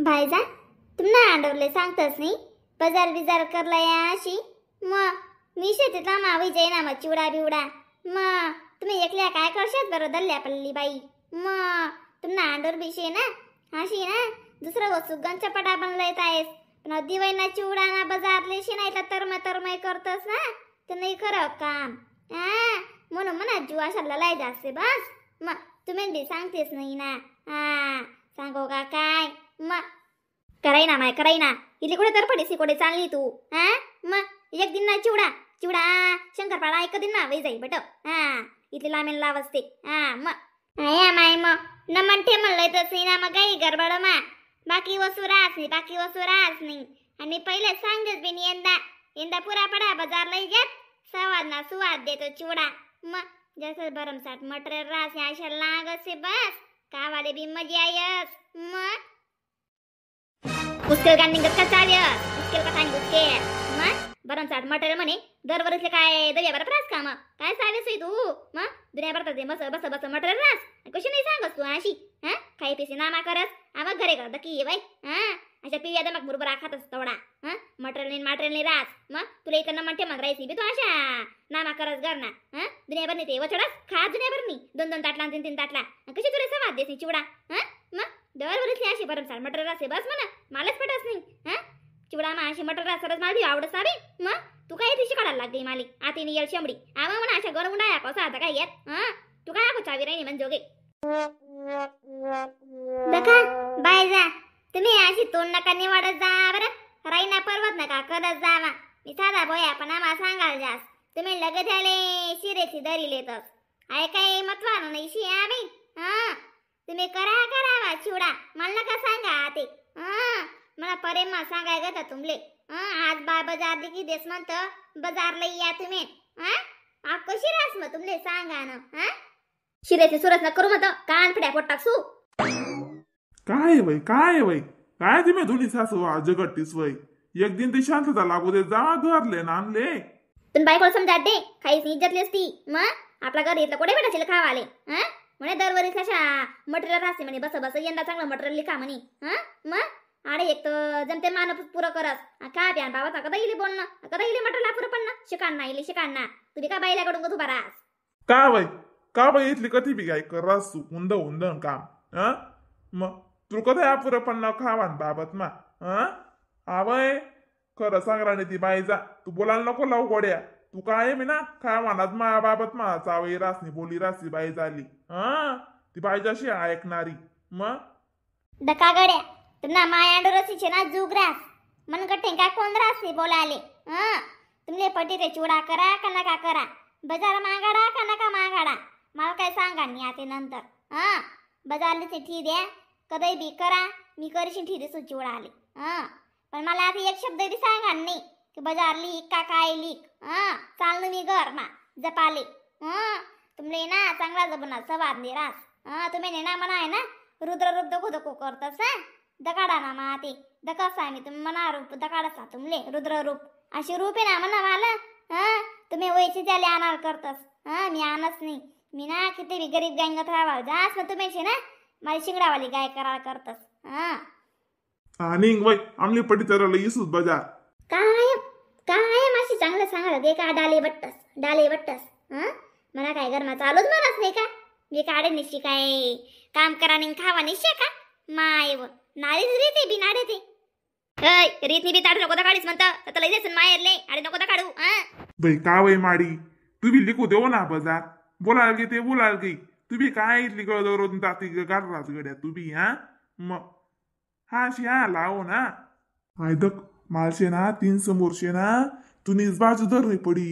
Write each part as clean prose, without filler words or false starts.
भाईजा तुम्हाला आंडवले सांगतस नाही बाजार बिजार करला या अशी मग मी शेतीतला मावी जाईना ना मग चिवडा बिवडा मग तुम्ही एकल्या काय करशात बरं दल्ल्या पल्ली बाई मग तुम्हाला आंडोर बिशे ना अशी ना दुसरं वस्तू गंचपटा बनला येत आहेस पण दिवाळी चिवडा ना बाजारले शे नाही तर तरमय तरमय करतस ना तर नाही खरं काम हा म्हणून म्हणा जीव अशा ललाय जास्त बस मग तुम्ही बी सांगतेस नाही ना हा सांगो का काय मग कराई ना माय कराई ना इली कुठे तर पडीसी कुठे चालली तू हा मग एक दिन ना चिवडा चिवडा शंकरपाळा एक दिन ना वै जाई बट हा इथली लामेन लावसते हा मग आया माय मग न म्हणते म्हणलंय तसं ना मग काही गडबड मा बाकी वस्तू राहत नाही बाकी वस्तू राहत नाही. आणि पहिले सांगतेच बिन यंदा यंदा पुरा पडा बाजारला घेत सवाद ना सुवाद देतो चिवडा मग जसं भरमसाठ मटेरियल रास अशा लागसे बस कावाले बी मजा येस मग उचकेल का निघत का चालेल उचकेल का सांग उचकेल मग भरमसाठ मटेरियल म्हणे दरवर्षी काय दर्याभर रास का मग काय चालेस तू मग दुनियाभर ते बस बस बस मटेरियल रास कशी नाही सांगस तू अशी हा काही पिसी नामा करस आवा घरे कर की बाई हा अशा पिव्या दमक बरोबर खातस तेवढा हा मटेरियल नाही मटेरियल नाही रास मग तुला इथं म्हणते मग राहायची बी तू अशा नामा करस घर ना हा दुनियाभर नाही ते वचडस खा दुनियाभर नाही दोन दोन ताटला तीन तीन ताटला कशी तुला सवाद देस चिवडा हा मग दरवर्षी अशी भरमसाठ मटेरियल रास बस म्हणा मलाच पटस नाही हा चिवडा मा अशी मटर रास सरस मला आवडत सारी मग तू काय तिशी काढायला लागली माली आती येल शंबडी आवा म्हणा अशा गरम उन्हाळ्या पावसा आता काय येत हा तू काय आको चावी राहिनी म्हणजे जोगे बघा बाय जा तुम्ही अशी तोंड नका निवाडत जा बरं राईना पर्वत नका करत जावा मी साधा बोया पण आम्हाला सांगाल जास्त तुम्ही लगेच आले शिरेची दरी लेतस आहे काय मतवान नाही शी आम्ही हा तुम्ही करा करावा चिवडा मला नका सांगा ते हा मला परेमा सांगाय ग तुमले हा आज बा बाजारली की देस म्हणत बाजारला या तुम्ही हा कशी रास मग तुमले सांगा ना हा शिरेची सुरस न करू मत कान फड्या पोट टाकसू. काय वय काय वय काय तुम्ही धुनी सासू जगटीस वय एक दिन ते शांतता लागू दे जा घरले ना आणले तुम्ही बायकोला समजा दे काहीच इज्जतली असती मग आपला घर इथलं कुठे भेटायचे खावाले हा म्हणे दरवर्षी अशा मटेरियल राहते म्हणे बस बस यंदा चांगलं मटेरियल लिखा म्हणे हा मग अरे एक तर जमते मान पुरं करस का प्यान बाबा कदा इले बोलणं कदा इले मटेरियल पुरं पण ना शिकाण ना इले शिकाण ना तुम्ही का बाईलाकडून उभा रास का वय का बाई इथली कधी बी काय करस तू उंद उंद काम हा मग तू कधी पुरं पण ना खावान बाबत मा हा आवय खरं सांग राणी ती बाई जा तू बोलायला नको लावू गोड्या तू काय मी ना खावानात मा बाबत मा चावई रासनी बोली रासनी बाई झाली हा ती बाई जशी ऐकणारी मग डका गड्या तुम्हाला मायांडोरसीचे ना जुग रास मन कठे काय कोण रास नाही बोलाले हा तुमले पटी ते चिवडा करा का नका करा बाजार मागाडा का नका मागाडा मला काय सांगा नाही आता नंतर हा बाजारले ते ठी द्या कधी बी करा मी करशील ठी दिसू चिवडा आले हा पण मला आता एक शब्द बी सांगा नाही की बाजार लीक का काय लीक हा चाललो मी घर मा जपाले हा तुमले ना चांगला जबना सवाद नाही रास हा तुम्ही ना म्हणा आहे ना रुद्र रूप दखो दखो करतस हा दकाडा ना मा ते दकासा मी तुम्ही म्हणा रूप दकाडासा तुमले रुद्र रूप अशी रूप आहे ना म्हणा मला हा तुम्ही वयचे त्याले आणार करतस हा मी आणच नाही मी ना किती बी गरीब गायंगत राहावा जास मग तुम्हीचे ना माझी शिंगडावाली गाय करा करतस हा आणि वय आमली पटी तर इसूच बाजार काय काय माशी चांगलं सांगा दे का डाले बट्टस डाले बट्टस हा मला काय गरमा चालूच म्हणत नाही का मी काढे निशी काय काम करा आणि खावा निशा का माय व नारीच रीते बी नाडे ते ऐ रीतनी बी ताड नको काढीस म्हणतं तर लई देसन माहेरले अरे नको काढू हा बाई का वय माडी तू बी लिखू देऊ ना बाजार बोलायला गे ते बोलायला गे तू बी काय इथली गळदवरून जाती गाडराच गड्या तू बी हा मग हा अशी हा लावो ना आयदक मालशे ना तीन समोरशे ना तुनीच बाजू धरणी पडी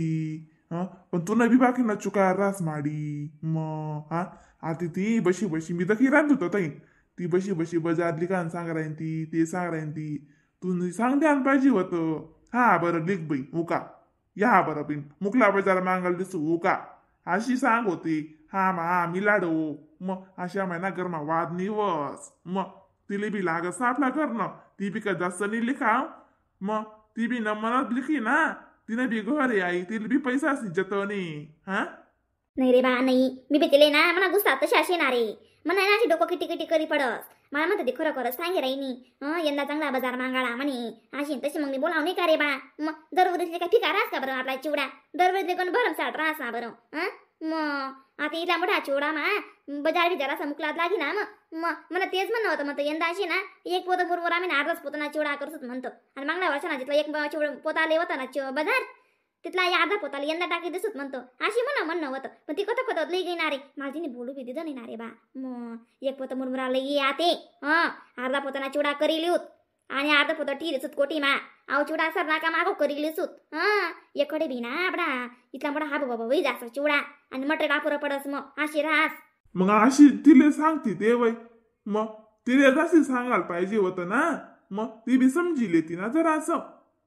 हा पण तू बी बाकी ना चुका रास माडी मग हा आता ती बशी बशी मी तर रांधत होतो ताई ती बशी बशी बजारली का सांग राहीन ती ते सांग राहीन ती तू सांग द्यान पाहिजे होतं हा बरं लिख बाई उका या बरं बिन मुकला बाजार मांगल दिसू उका अशी सांग होती हा मा मी लाडो मग अशा महिना गरमा वाद निवस मग तिले बी लागस ना आपला करणं ती बी का जास्त नाही लिखा मग ती बी न मनात लिखी ना तिने बी घर आई तिला बी पैसा जतवणी हा नाही रे बा नाही मी भीतीले ना म्हणा गुस्सा तशी असे ना रे म्हणा ना अशी डोकं किटी किटी करी पडस. मला म्हणते ते खरं खरं सांगे राहिनी. यंदा चांगला बाजार मांगाळा म्हणे अशी तशी. मग मी बोलाव नाही का रे बा? मग दरवर्षी काय फिका राहस का बरं आपला चिवडा? दरवर्षी कोण भरमसाठ राहस ना बरं. मग आता इथला मोठा चिवडा मा बाजार बिजार असा मुकलात लागी ना. मग मग मला तेच म्हणणं होतं, म्हणतं यंदा अशी ना एक पोतं बरोबर आम्ही ना अर्धाच पोतं ना चिवडा करतो म्हणतो. आणि मागल्या वर्षाना जिथला एक चिवडा पोता आले होता ना बाजार तिथला या अर्धा पोताला यंदा टाकी दिसत म्हणतो अशी म्हणा म्हणणं होतं. पण ती कथा कथा लई गेणार रे माझी बोलू बी दिदं नाही रे बा. मग एक पोतं मुरमुरा लई आते अर्धा पोताना चिवडा करी लिहूत आणि अर्धा पोतं ठी दिसत कोटी मा आव चिवडा सर नाका मागो करी लिसूत. एकडे बी ना आपडा इथला मोठा हा बाबा वही जास्त चिवडा आणि मटर कापुरं पडस मग अशी रास. मग अशी तिले सांगती ते वय, मग तिले जशी सांगायला पाहिजे होतं ना, मग ती बी समजिले ती ना जरा असं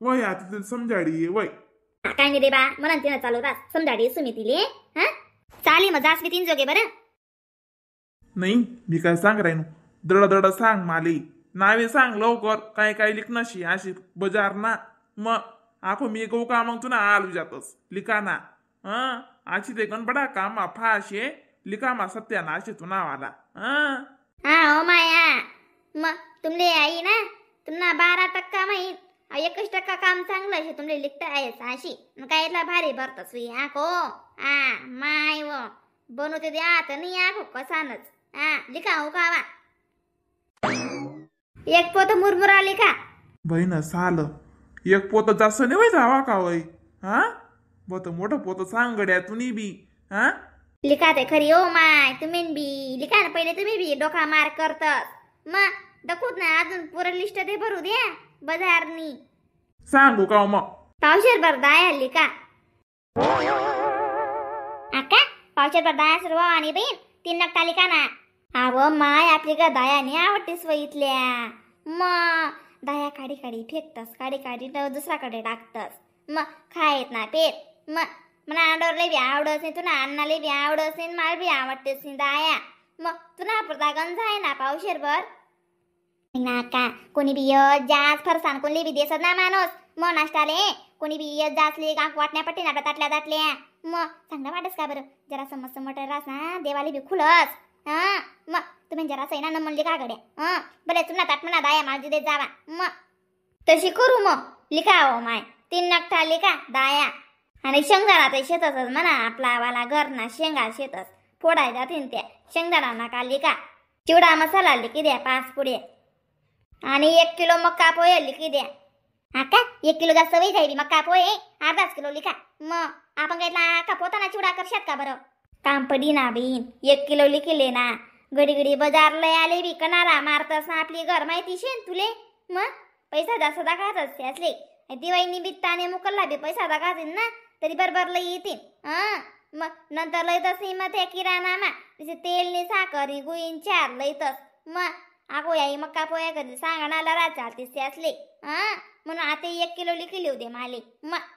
वय आता तिला समजाडी वय. काय नाही रे बा मला तिनं चालू रास समजाडी सुमी तिले. हा चाली मग जास मी तीन जोगे बरं. नाही मी काय सांग राहिनो, दड दड सांग माली नावे सांग लवकर काय काय लिखनाशी अशी बजार ना. मग आखो मी गहू का मग तुला आलू जातस लिखाना. हा अशी ते गणबडा कामा फाशे लिखामा सत्यानाशी तू नावाला. हा हो माया मग तुमले आई ना तुम्हाला 12% माहीत 1% काम चांगलं असे तुमले लिखता आहेस अशी काय भारी भरतस आखो. हा माय व बनवते ते आता नाही आखो कसानच. हा लिखा हो कावा एक पोत मुरमुरा लिखा. बहीण साल एक पोत जास्त नाही वय जावा का वय. हा बोत मोठं पोत सांग गड्या तुम्ही बी. हा लिखा ते खरी ओ my तुम्ही बी लिखा ना पहिले तुम्ही बी डोका मार करतस मग दखूत ना अजून पुरं लिस्ट ते भरू द्या बाजारनी. सांगू का मग पावशेर भर दाया लिखा. आका पावशेर भर दाया सर्व आणि बहीण 3 नकटा लिखा ना. अव my आपली का दाया नाही आवडते इथल्या. मग दाया काढी काढी फेकतस काढी काढी दुसराकडे टाकतस मग खायत ना पेत. मग मला अंडोरले बी आवडत नाही तुला अण्णाले बी आवडत नाही मला बी आवडतेच नाही दाया. मग तुला पुरता गंज आहे ना पावशेर भर ना का कोणी बी यत जास फरसान कोणी बी देसत ना माणूस. मग नाश्ताले कोणी बी यत जासले का वाटण्या पट्टी ना ताटल्या ताटल्या मग चांगला वाटस का बरं जरा समज मटर रास ना देवाले बी खुलस. हा मग तुम्ही जरा सैना न म्हणली का गड्या. हा बरे तुम्हाला ताट म्हणा दाया माझी देत जावा मग तशी करू. मग लिखा हो माय 3 नकटा लिखा दाया आणि शेंगदाणा ते शेतच म्हणा आपला वाला घर ना शेंगा शेतच फोडाय जातीन त्या शेंगदाणा नका लिखा. चिवडा मसाला लिखी द्या 5 पुढे आणि 1 किलो मक्का पोहे लिखी द्या. हा का 1 किलो जास्त वही जाईल मक्का पोहे अर्धाच किलो लिखा. मग आपण काय का पोताना चिवडा करशात का बरं काम पडी ना बहीण 1 किलो लिखिले ना घडी घडी बाजारला आले बी कनारा मारतस ना आपली घर माहिती शेन तुले. मग पैसा जास्त दाखवतस त्यासले दिवाळी निमित्ताने मुकल्ला बी पैसा दाखवतील ना तरी बरोबर लई येतील. हा मग नंतर लयतस नाही मग त्या किराणा मा तिचे तेल नि साखर गुईन 4 लयतस. मग आगो याई मक्का पोया कधी सांगा ना लरा चालतीस त्यासले. हा म्हणून आता 1 किलो लिखिले होते माले. मग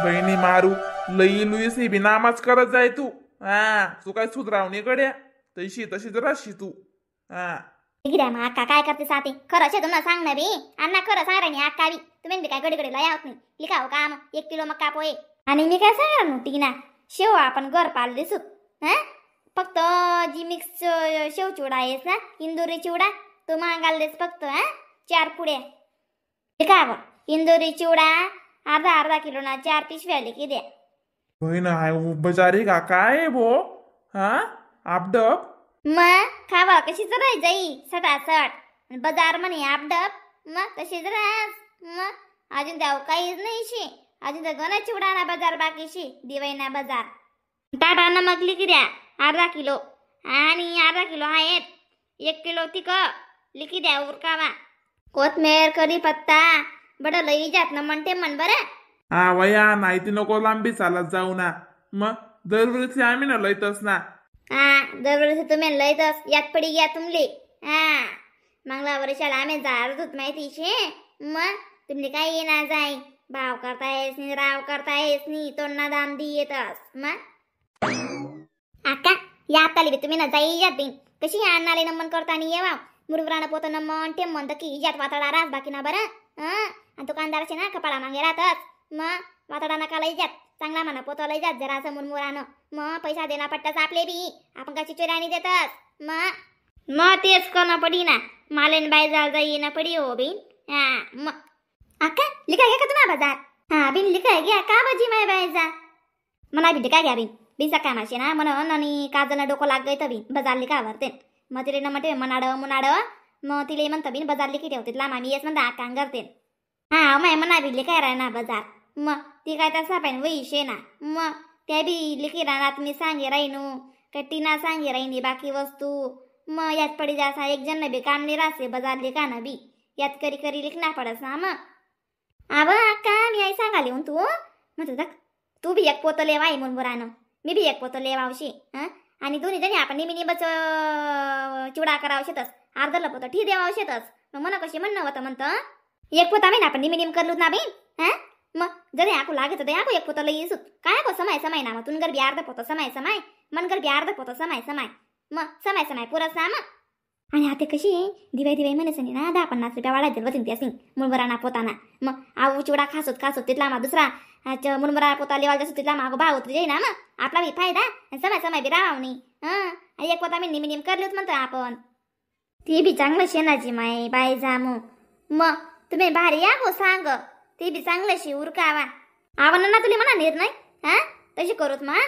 बहिणी मारू लई लुईस बी नामाच करत जाय तू. हा तू काय सुधरावणी गड्या तशी तशीच राशी तू. हा गिऱ्या मग अक्का काय करते साते खरं शे तुम्हाला सांग ना बी अण्णा खरं सांग राणी अक्का बी तुम्ही बी काय गडी गडी लया होत नाही लिखा हो काम 1 किलो मक्का पोहे. आणि मी काय सांगणार नव्हती ना शेव आपण घर पाल दिसू. हा फक्त जी मिक्स शेव चिवडा आहेस ना इंदोरी चिवडा तो मागायला देस फक्त. हा 4 पुड्या लिखा इंदोरी चिवडा अर्धा अर्धा किलो ना 4 पिशव्या लिखी द्या. बहीण आहे बजारी का काय भो. हा आपडप मग खावा कशीच राह जाई सटासट बाजार म्हणे आपडप मग तशीच राहस. मग अजून जाऊ काहीच नाही शी अजून तर गणा चिवडा ना बाजार बाकीशी दिवाळी ना बाजार. टाटा नमक लिखी द्या अर्धा किलो आणि अर्धा किलो आहेत 1 किलो तिक लिखी द्या उरकावा. कोथमीर कढीपत्ता बडं लई जात ना म्हणते म्हण बरं. हा वया नाही ती नको लांबी चालत जाऊ ना मग दरवर्षी आम्ही ना लयतस ना. हा दरवर्षी तुम्ही लयतस यात पडी घ्या तुमले. हा मागल्या वर्षाला आम्ही जाणार होत माहिती शे मग तुमले काय येणार जाई भाव करता येस नी राव करता येस नी तोंडना दाम दी येतस. मग आका या आताली बी तुम्ही ना जाई यात बिन कशी अण्णाले नमन करता आणि येवा मुरमुरानं पोतं नमन ते म्हणतं की यात वातडा रास बाकी ना बरं. आणि दुकानदाराचे ना कपाळा मागे राहतच मग वातडा नका लई जात चांगला म्हणा पोतं लई जात जरा असं मुरमुरानं मग पैसा देना पट्टाच आपले बी आपण का चिचोऱ्याने देतच. मग मग तेच करणं पडी ना मालेन बाई जाल जाई ना पडी हो बिन. हा मग आका लिखा घ्या का तुम्हा बाजार? हा बिन लिखा घ्या का बाजी माय बाई जा मना बी लिखा घ्या बिन बिन सकाळ माशी ना मन आणि काजलनं डोकं लाग गई बिन बाजार लिखा भरते मग तिले न म्हणते मनाड मुनाड मग तिले म्हणतं बिन बाजार लिखी ठेवते लांब आम्ही येस म्हणता आका करते. हा माय मना बी लिखाय राय ना बाजार मग ती काय तसा पाहिजे वैशे ना मग त्या बी लिखी राहणार मी सांगे राहीनू का टीना सांगे राहिनी बाकी वस्तू मग यात पडी जासा एक जण बी काम नाही राहसे बाजार लिखा ना बी यात करी करी लिखना पडस ना मग. आव अक्का मी आई सांगाली तू म्हणतो दाख तू बी एक पोतं लेवाई मुनमुरानं मी बी एक पोतं लेवावशी. हां आणि दोन्ही जणी आपण निमी निबच चिवडा करावशेतच अर्धलं पोतं ठी देवावशेतच मग मन कशी म्हणणं होतं म्हणतं एक पोता मी ना आपण निमी निम करलूच ना बी. हां मग जरी आकू लागत तर आकू एक पोतं लई सुत काय को समाय समाय ना मग तुनगर बी अर्ध पोतं समाय समाय मनगर बी अर्ध पोतं समाय समाय मग समाय समाय पुरस ना मग. आणि आता कशी दिवाळी दिवाळी म्हणायचं ना 10-50 रुपया वाढायचे वतीन त्यासी मुरमुराना पोताना मग आऊ चिवडा खासोत खासोत तिथला मा दुसरा मुरमुरा पोता लेवाल जसं तिथला मागो भाव उतरी जाई ना मग आपला बी फायदा समय समय बी राहाव नाही. हां एक पोता मी निमी निम करलोच म्हणतो आपण ती बी चांगलं शेणाची माय बाई जामू मग तुम्ही भारी या हो सांग ती बी चांगलं शी उरकावा आवड ना तुला म्हणा निर्णय. हां तशी करूत मग.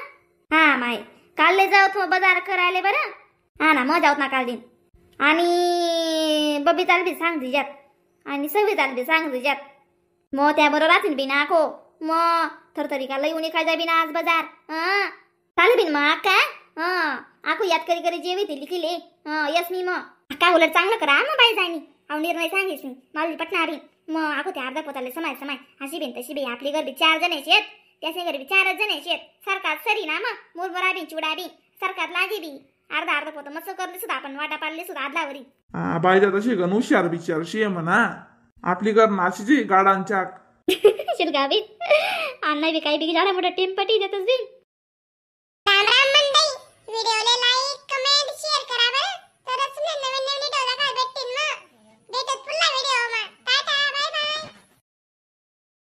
हा माय काल जाऊत मग बाजार करायला बरं. हा ना मग जाऊत ना काल दिन आणि बबी चाल बी सांग तिच्यात आणि सगळी चाल बी सांग तिच्यात मग त्याबरोबर राहतील बी नाको मग थरथरी का लई उनी खायचा बिना आज बाजार. हां चालेल बिन मग आका. हां आकू याद करी करी जेवी ती लिखिले. हां यस मी मग काय उलट चांगलं करा मग बाई जाणी अहो निर्णय सांगेस मी मला पटणार बिन मग आकू त्या अर्धा पोताले समाय समाय अशी बिन तशी बी आपली घरबी 4 जण आहेत त्याचे घरबी 4 जण आहेत सरकार सरी ना मग मुरमुरा बी चिवडा बी सरकार लागे बी अर्धा अर्धा पोतं मस्त करली सुद्धा आपण वाटा पाडली सुद्धा आदलावरी. हा बाईजा तशी गण हुशार बिचार शे म्हणा आपली घर नाशीची गाडांच्या शिरगावी अण्णा बी काही बी झाडा मोठा टेम्पटी देतच बी. राम राम मंडळी, व्हिडिओला like comment share करा बरं. तरच नवीन